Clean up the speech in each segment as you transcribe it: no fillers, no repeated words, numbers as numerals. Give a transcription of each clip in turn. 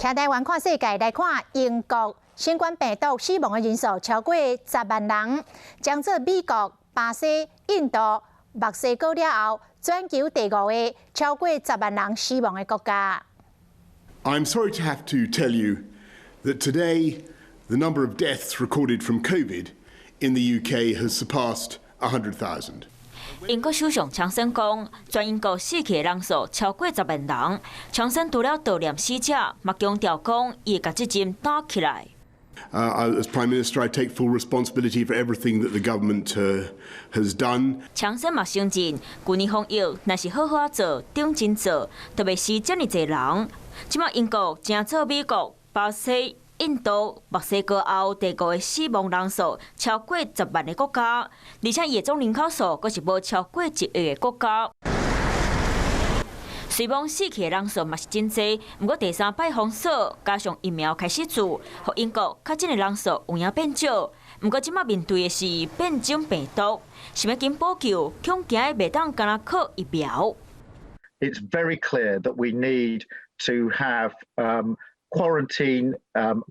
徛台灣看世界，來看英國新冠病毒死亡的人數超過十萬人，將做美國、巴西、印度、墨西哥了後，全球第五個超過十萬人死亡的國家。 I'm sorry to have to tell you that today the number of deaths recorded from COVID in the UK has surpassed 100,000. 英國首相強生講，全英國死去的人數超過十萬人。強生除了悼念死者，嘛強調講，伊會共這針打起來。 As Prime Minister, I take full responsibility for everything that the government has done. 強生嘛承認，舊年防疫若是好好仔做，認真做，就袂死遮爾濟人。這馬英國成做美國、巴西、印度、墨西哥後第五個死亡人數超過十萬个國家，而且伊的總人口數閣是無超過1億个國家。雖罔死去的人數嘛是真濟，毋過第三擺封鎖加上疫苗開始注，予英國確診的人數有影變少。毋過這馬面對的是變種病毒，想欲緊補救，恐驚袂當干焦靠疫苗。 It's very clear that we need to have quarantine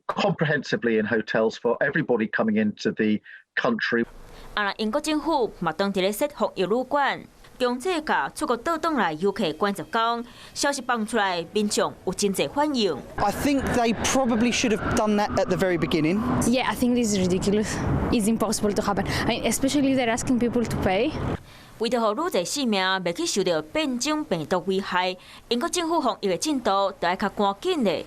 comprehensively in hotels for everybody coming into the country. 啊，英國政府嘛當佇咧設防疫旅館，強制共出國倒轉來遊客關10工，消息放出來，民眾有真濟反應。 I think they probably should have done that at the very beginning. Yeah, I think this is ridiculous. It's impossible to happen. I mean, especially they're asking people to pay. 為著予愈濟性命袂去受著變種病毒危害，英國政府防疫的進度著愛較趕緊咧。